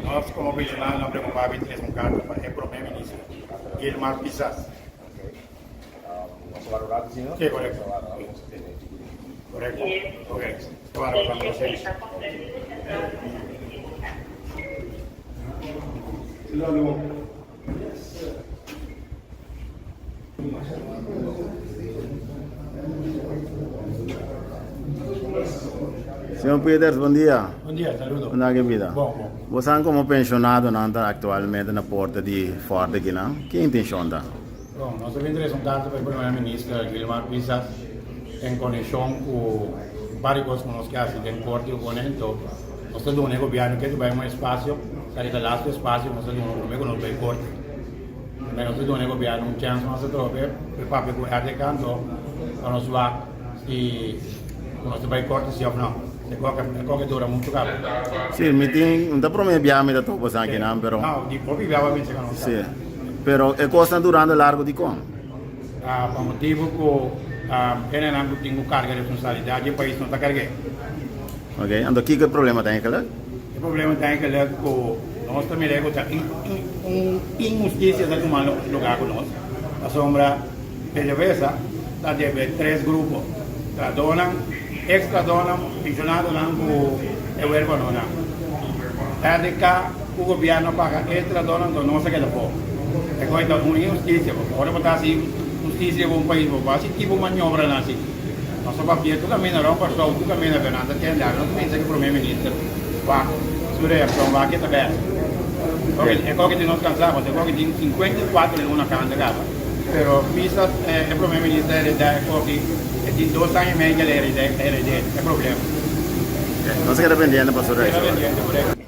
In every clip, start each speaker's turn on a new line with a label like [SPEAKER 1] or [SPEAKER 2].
[SPEAKER 1] Nos komo pensionado no preocupa bin tres un carta pa e prome minister Gilmar Pisas. Si, korekto. Korekto. Ok.
[SPEAKER 2] Señor Peters, bon dia.
[SPEAKER 1] Bon dia, saludo.
[SPEAKER 2] Con ke bida?
[SPEAKER 1] Bon, bon.
[SPEAKER 2] Bo san como pensionadonan ta actualmente na porta di Fort akinan? Ki intencion ta?
[SPEAKER 1] Bon, nos a bin trese un carta pa e Primer Minister Gilmar Pisas en conexion cu varios cos cu nos ke haci den corte cu pone. Enton, nos ta duna e gobierno ke ta bay un espacio, esaki ta lasto espacio cu nos ta duna prome cu nos bay corte. Tambe nos ta duna e gobierno un chance mas atrobe pa e papia cu RDK anto pa nos wak si cu nos ta bay corte si of no. E koke dura mucho caba.
[SPEAKER 2] Si, mi tin, no ta prome bia mi ta topa esaki nan, pero.
[SPEAKER 1] No, di hopi bia bo a binse cu nos.
[SPEAKER 2] Si, pero e cosnan durando largo dicon?
[SPEAKER 1] Pa motibo cu hendenan cu tin cu carga responsabilidad di e pais no ta cargu'e.
[SPEAKER 2] Ok, anto kico e problema ta eigenlijk?
[SPEAKER 1] E problema ta eigenlijk cu nos ta mira cu ta un inhusticia ta tuma lugar cu nos, pasobra PDVSA ta debe tres grupo, trahadornan, ex trahadornan, pensionadonan cu e huerfanonan. RDK cu gobierno a paga e trahadornan, enton nos a keda afo. E cosa ta un inhusticia, pasobra ora bo ta haci husticia riba un pais bo por haci tipo maniobranan asi. Nos a papia tur kaminda rònt Kòrsou, tur kaminda pero nan ta tende awe. Nos ta pensa ku Prome Minister wak su reakshon wak e ta bèst. E koki tin nos kansá pasobra e koki tin 54 luna kanta kaba. Pero misa e Prome Minister heredá e koki e tin dos aña i mei ku el a hered'é e problema.
[SPEAKER 2] Nos a keda pendiente pa su reakshon.
[SPEAKER 1] Keda pendiente, korekto.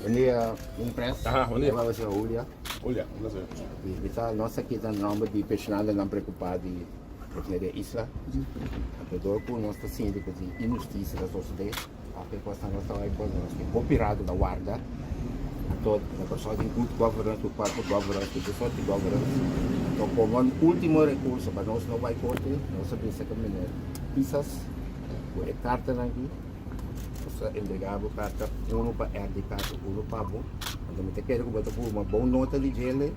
[SPEAKER 3] Bon dia, mi pres.
[SPEAKER 4] Bon dia.
[SPEAKER 3] Mi Julia.
[SPEAKER 4] Julia, un placer.
[SPEAKER 3] Mi ta nos aki ta nomber di pensionadonan preocupa di refineria Isla. Anto dor cu nos ta sinti cu tin inhusticia ta sosode, aunke cosnan nos ta bay bon, nos tin hopi rato ta warda. Anto na Corsou tin good governance cu corporate governance cu tur soort di governance. Anto como un ultimo recurso pa nos no bay corte, nos a bisa cu meneer Pisas cu e cartanan aki. Nos ta entrega bo karta, uno pa RDK i uno pa bo. Anto mi ta kere ku bo ta puma bon nota di djele,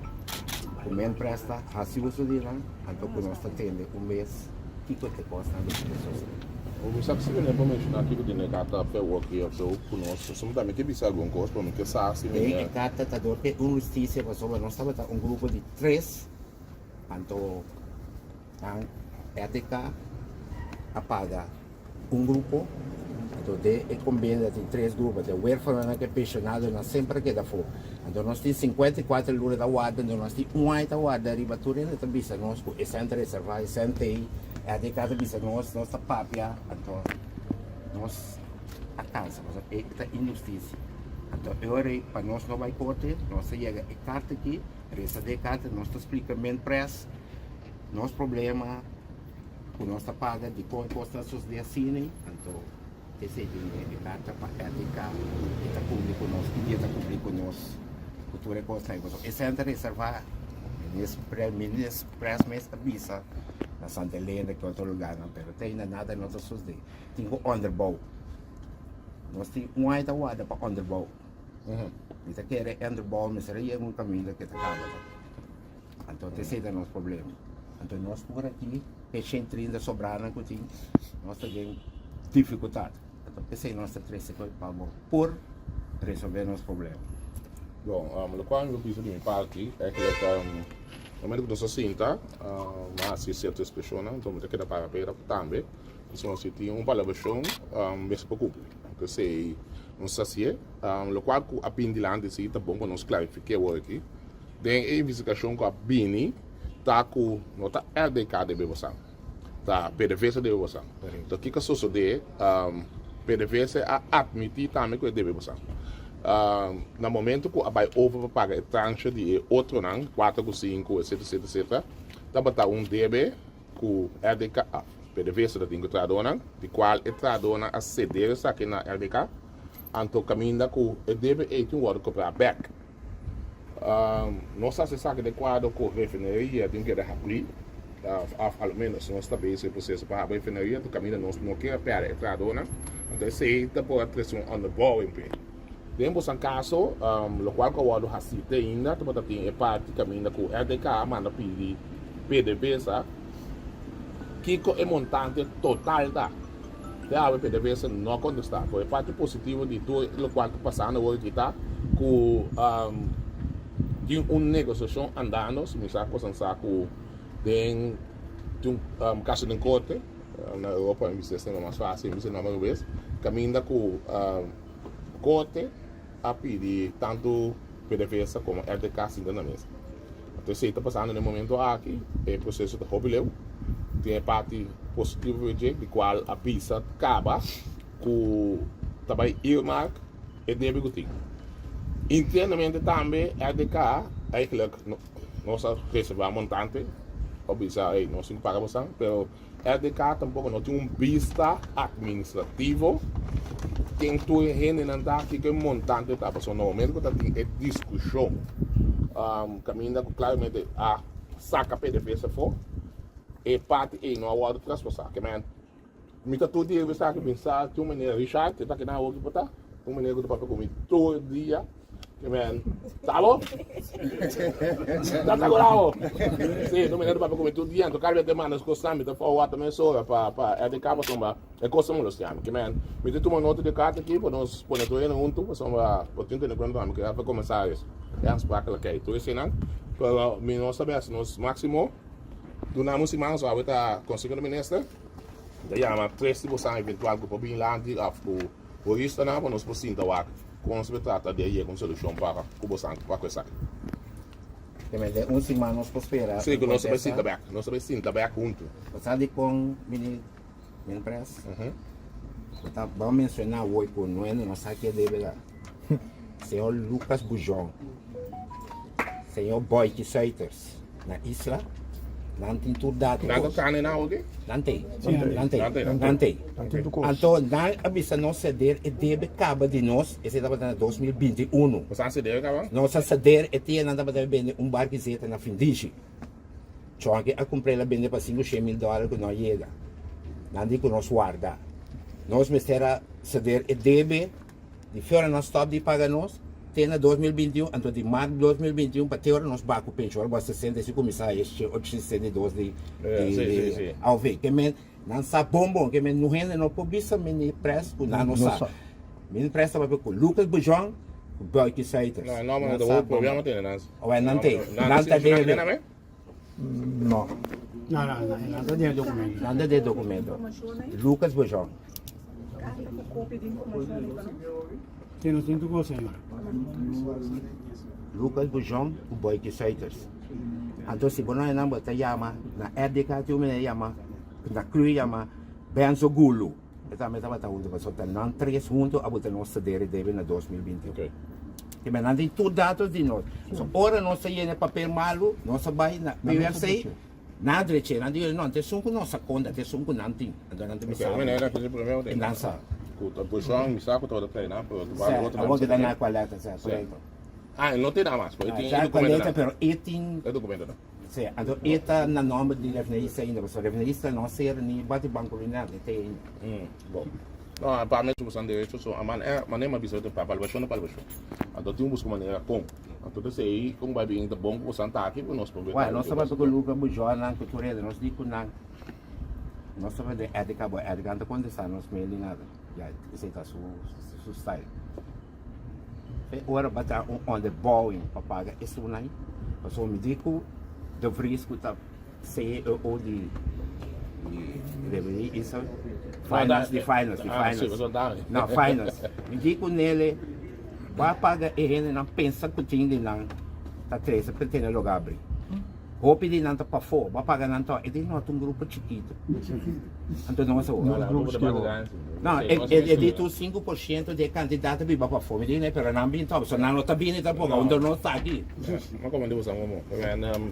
[SPEAKER 3] ku men presta, hasi uso di nan, anto ku nos ta tende un mes kiko te kosnan di ta sosode.
[SPEAKER 4] Mi sa si meneer por menshoná kiko tin den e karta Fairwork i òf so ku nos. Pasobra mi tambe ke bisa algun kos, pero mi ke sa si
[SPEAKER 3] Den
[SPEAKER 4] meneer.
[SPEAKER 3] e karta ta dor ke inhustisia pasobra nos tabata un grupo di tres, anto nan RDK a paga. Un grupo, anto den e kombenio ta tin tres grupo, ta e werfanonan ku e penshonadonan semper a keda afó. Anto nos tin 54 luna ta warda, anto nos tin un aña ta warda riba tur hende ta bisa nos ku e sèn ta reservá, e sèn ta ei, RDK ta bisa nos, nos ta papia, anto nos a kansa pasobra e ta inhustisia. Anto e ora ei pa nos no bai korte, nos ta yega e karta aki, resa den e karta nos ta splika men pres nos problema. Ku nos ta paga dikon kos ta sosdé asina, anto esei tin e karta pa RDK e ta kumpli ku nos, ki dia ta kumpli ku nos ku tur e kosnan ei. Pasobra e sèn ta reservá, Minister Press mes a bisa na Santa Elena ki otro lugarnan, pero te ainda nada no ta sosdé. Tin ku onderbouw, nos tin un aña ta warda pa onderbouw. Mi ta kere onderbouw mester a yega un kaminda ke ta kaba. Anto esei ta nos problema. Anto nos por aki e 130 sobranan ku tin, nos ta den difikultat. Anto p'esei nos ta trese koe pa bo por resolve nos problema.
[SPEAKER 4] Bon, lokual mi por bisa di mi parti eigenlijk momento ku nos a sinta mi a hasi sierto ekspreshonnan, anto mi ta keda para pera tambe. Pasobra si tin un palabrashon mester por kumpli. P'esei nos ta hasié. Lokual ku a bin dilanti si ta bon pa nos klarifiké awor aki. Den e investigashon ku a bini ta ku no ta RDK debe bosan, ta PDVSA debe bosan. Enton kiko a sosodé? PDVSA a atmití tambe ku e debe bosan. Na momento ku a bai over pa paga e tranche di e otronan, kuater ku sinku, etcetera, etcetera, etcetera, tabata un debe ku RDK, PDVSA ta tin ku e trahadónan, di kual e trahadónan a seder esaki na RDK, anto kaminda ku e debe ei tin wòrdu kobrá bèk. Nos hasi esaki den kuadro ku refineria tin keda habrí, òf a lo ménos nos ta bezig e proseso pa habri refineria, tur kaminda nos no kier pèrdè e trahadónan. Anto esei ta por a trese un onderbouwing p'e. Den bosan kaso, lokual ku a wòrdu hasí te ainda tabata tin e parti kaminda ku RDK a manda pidi PDVSA kiko e montante total ta. Te awe PDVSA no a kontestá. Pero e parti positivo di tur lokual ta pasando awor aki ta ku tin un negosiashon andando, si mi sa bosan sa ku den tin un kaso den korte na Europa, mi bisa esei mas fásil, mi bisa e nòmber robes, kaminda ku Korte a pidi tantu PDVSA komo RDK sinta na mesa. Anto esei ta pasando na e momento aki, e proseso ta hopi leu. Tin e parti positivo di dje, di kual a bisa kaba ku ta bai earmark e debe ku tin. Internamente tambe RDK eigenlijk nos a reserva montante pa bisa hey nos tin ku paga bosan, pero RDK tampoco no tin un bista administrativo ken tur e hendenan ta, kiko e montante ta, pasobra na momento ku ta tin e diskushon kaminda ku klaramente a saka PDVSA afó, e parti ei no a wòrdu traspasá. Ke men, mi ta tur dia bisa aki bin sa tin un meneer Richard, e ta kinan awor ki por ta, un meneer ku ta papia ku mi tur dia. Amen. Tabo? Ta ta bravo. Sí, no me pa come tur dia, to cada vez manda cosas mi ta forward también sola pa pa RDK pa somba. E cosa molestiami. Ke men, mi te tuma nota de carta aquí pa nos pone todo en junto, pa somba, pa tin tene cuenta mi que pa comenzar es. E aansprakelijkheid. Tur eseinan. Pero mi no sabe haci nos máximo. Dunamos siman so awe ta Consejo de Minister. Ta llama tres tipo san eventual ku por bin lanti of ku Huristanan pa nos por sinta wak kon nos por trata di a yega un solushon pa ku bosan pa ku esaki.
[SPEAKER 3] Te den un siman nos por spera
[SPEAKER 4] Sí, ku nos ta bai sinta bek. Nos ta bai sinta bek huntu.
[SPEAKER 3] Bo sa dikon mini mini pres? Bo ta bo a menshoná awor ku no hende no sa ke debe la. Señor Lucas Bujon, señor Boyke Suiters na isla nan tin tur dato.
[SPEAKER 4] Nan ta kane nan oke?
[SPEAKER 3] Nan tei. Nan tei. Nan tei. Anto nan a bisa nos ceder e debe kaba di nos, esei tabata na 2021.
[SPEAKER 4] Boso a ceder kaba?
[SPEAKER 3] Nos a ceder e tia nan tabata bende un barkizeta na Findishi. Chonki a kumpr'el a bende pa sinku shen mil dòler ku no a yega. Nan di ku nos warda. Nos mester a ceder e debe. Di fe ora nos stop di paga nos te na 2021, anto di maart 2021 pa te ora nos ba ku penshon, ora bo a 65 kuminsá e 862 di di AOV. Ke men nan sa bon bon, ke men no hende no por bisa mini pres ku nan no sa. Mini pres ta papia ku Lucas Bujon ku Boyke Suiters.
[SPEAKER 4] No, no, nan sa bon bon.
[SPEAKER 3] Awor nan te, nan ta debe.
[SPEAKER 1] No. No, no, no, nan ta den documento.
[SPEAKER 3] Nan ta den documento. Lucas Bojon.
[SPEAKER 1] Sí, nos tin tu cosa, señora.
[SPEAKER 3] Lucas Bojon ku Boyke Suiters. Anto si bo no hay nan bo ta yama na RDK tin un mene yama na Cru yama Benzo Gulu. E tambe tabata hunto pasobra ta nan tres hunto a buta nos ceder e debe na 2021.
[SPEAKER 4] Okay.
[SPEAKER 3] Te men nan tin tur datos di nos. So ora nos ta yena e papel malu, nos a bai na PUFC, nan a dreche, nan di no, ta esun ku nos a konta, ta esun ku nan tin. Anto nan ta bisa,
[SPEAKER 4] Okay, manera ku si primero
[SPEAKER 3] e nan sa.
[SPEAKER 4] Ku ta position mi sa ku tabata traina, pero ta
[SPEAKER 3] Sa,
[SPEAKER 4] otro
[SPEAKER 3] awor kita na kualeta, sa, korekto.
[SPEAKER 4] Ah, e no tin nada mas, pero e tin e
[SPEAKER 3] Sa
[SPEAKER 4] documento
[SPEAKER 3] kualeta,
[SPEAKER 4] nan.
[SPEAKER 3] pero e tin
[SPEAKER 4] E documento nan.
[SPEAKER 3] Sí, anto e ta na nomber di refinerista ainda, pasobra refinerista no a ser ni bati banco ni nada, e ta ainda.
[SPEAKER 4] Mm, bon. No, pa mi su san derecho so a man e manera mi a bisa pa palbashon ta palbashon. Anto tin un busca manera con. Anto ta esei con bai bin ta bon cu bosan ta aki cu nos por
[SPEAKER 3] Bueno, nos tabata cu Luca Bujoa nan cu tur hende, nos di cu nan nos tabata den Edgar, bo Edgar no ta contesta nos mail ni nada. Ya, esei ta su su style. E ora ba ta un onderbouwing pa paga esunnan, pasobra mi di ku De Vries ku ta CEO di di isa finance di finance di finance no finance mi di ku nele ba paga e hendenan pensa ku tin di nan ta trese pa tene loga abri. Hopi di nan ta pafó, bo a paga nan tòg. E di no ta un grupo chikitu. Anto nos a wak. No, e di tur 5% di e kantidat ta biba pafó. Mi di ne, pero nan bin tòg. Pasobra nan no ta bini tampoko, unda nos ta aki.
[SPEAKER 4] Ma komo di bosan momo?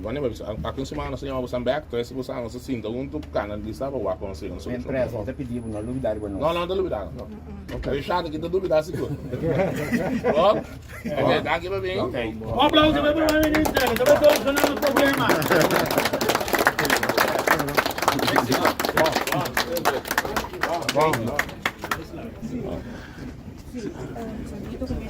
[SPEAKER 4] Wanneer bo aki un semana nos a yama bosan bek, tres bosan nos a sinta huntu kana lista pa wak kon sigui un solushon.
[SPEAKER 3] Empresa, mi ta pidi bo no lubida riba nos.
[SPEAKER 4] No, no ta lubida. Richard aki ta lubida sigur. Bon? Ok, danki pa bin.
[SPEAKER 1] Un aplauso pa e Prome Minister, que ta bai soluciona nos problema.
[SPEAKER 5] Sí, documento.